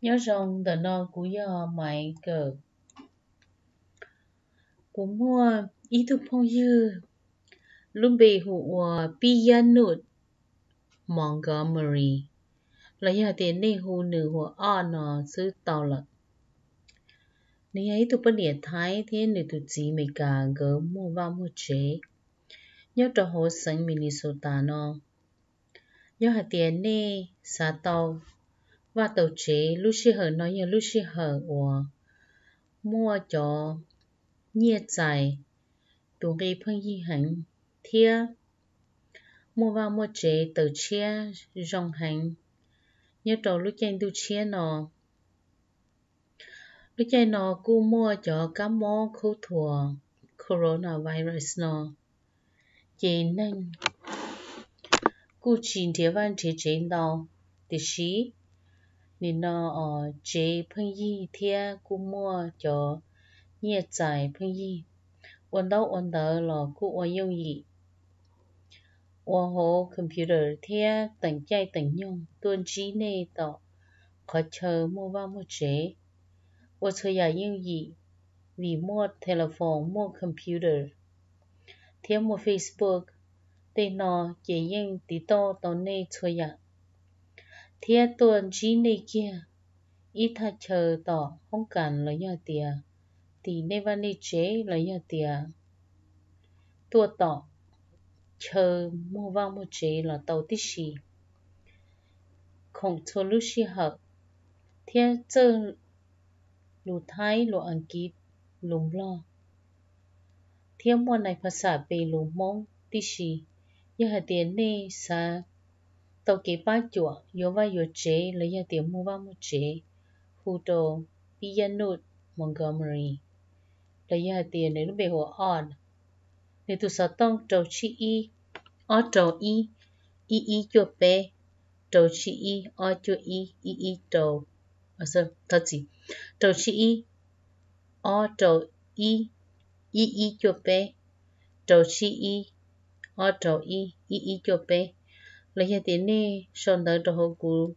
Nyob zoo, ntawm no kuv yog Maiv Kawm. Kuv muaj ib tug phooj ywg lub npe hu ua Pib Yaj Nuj Montgomery, los yog tias nej hu nws ua Oj no xwb tau lawm. Nws yog ib tug poj niam Thaib thiab nws tus txiv Amelikas, nkawd muaj vaj muaj tsev nyob rau hauv xeev Minnesota no. Yog hais tias nej xav tau vaj tau tsev, lub sij hawm no yog lub sij hawm uas muaj cov nyiaj txais tus nqi pheej yig heev thiab muaj vaj muaj tsev tawm tshiab zoo heev nyob rau lub caij ntuj tshiab no. Lub caij no kuj muaj cov kab mob khaub thuas coronavirus no, ces neeg kuj tsis nrhiav vaj nrhiav tsev ntau, tiam sis nim no tsev pheej yig thiab kuj muaj cov nyiaj txais pheej yig, ua ntaub ua ntawv los kuj ua yooj yim. Ua hauv computer thiab teem caij teem nyoog tuaj ntsib nej tom qhov chaw muaj vaj muaj tsev, ua txhua yam yooj yim, vim muaj telephone, muaj computer thiab muaj Facebook, tej no ces yeej tiv tauj tau nej txhua yam, thiab tuaj ntsib nej kiag ib thaj chaw tom hoob kas los yog tias tim nej vaj nej tsev los yog tias tuaj tom chaw muaj vaj muaj tsev los tau tib si, khoom txhua lub sij hawm, thiab txawj lus Thaib, lus Askiv, lus Nplog, thiab muaj nais phas xam pes lus Hmoob tib si. Yog hais tias nej xav tau kev pab cuam yuav vaj yuav tsev los yog tias muaj vaj muaj tsev, hu rau Pib Yaj Nuj Montgomery, los yog hais tias nws lub npe hu ua Oj, nws tus xov tooj rau tsib ib, ob rau ib, ib ib cuaj peb, rau tsib ib, ob cuaj ib, ib ib rau, thov txim, rau tsib ib, ob rau ib, ib ib cuaj peb, rau tsib ib, ob rau ib, ib ib cuaj peb. Los yog tias nej sau ntawv rau hauv kuv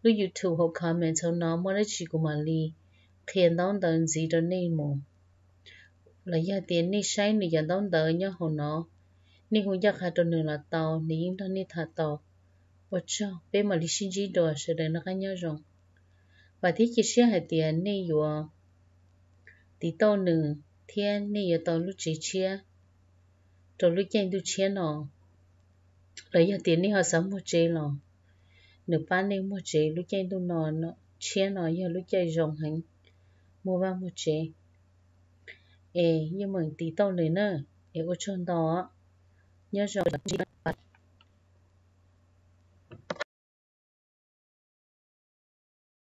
lub YouTube hauv comments hauv no, muaj dab tsi kuv mam li qhia ntaub ntawv ntxiv rau nej mus. Los yog tias nej saib nws cov ntaub ntawv nyob hauv no, nej hu ncaj qha rau nws los tau, nws yeej nrog nej tham tau. Ua tsaug, peb mam li sib ntsib dua, sawv daws noj qab nyob zoo. Vam thiab cia siab hais tias nej yuav tiv tauj nws thiab nej yuav tau lub tsev tshiab rau lub caij ntuj tshiab no. Los yog tias nej ho xav muag tsev los nws pab nej muag tsev lub caij ntuj no, tshiab no yog lub caij zoo heev muaj vaj muaj tsev. Es yeej meem tiv tauj nws na, es ua tsaug ntau. Nyob zoo.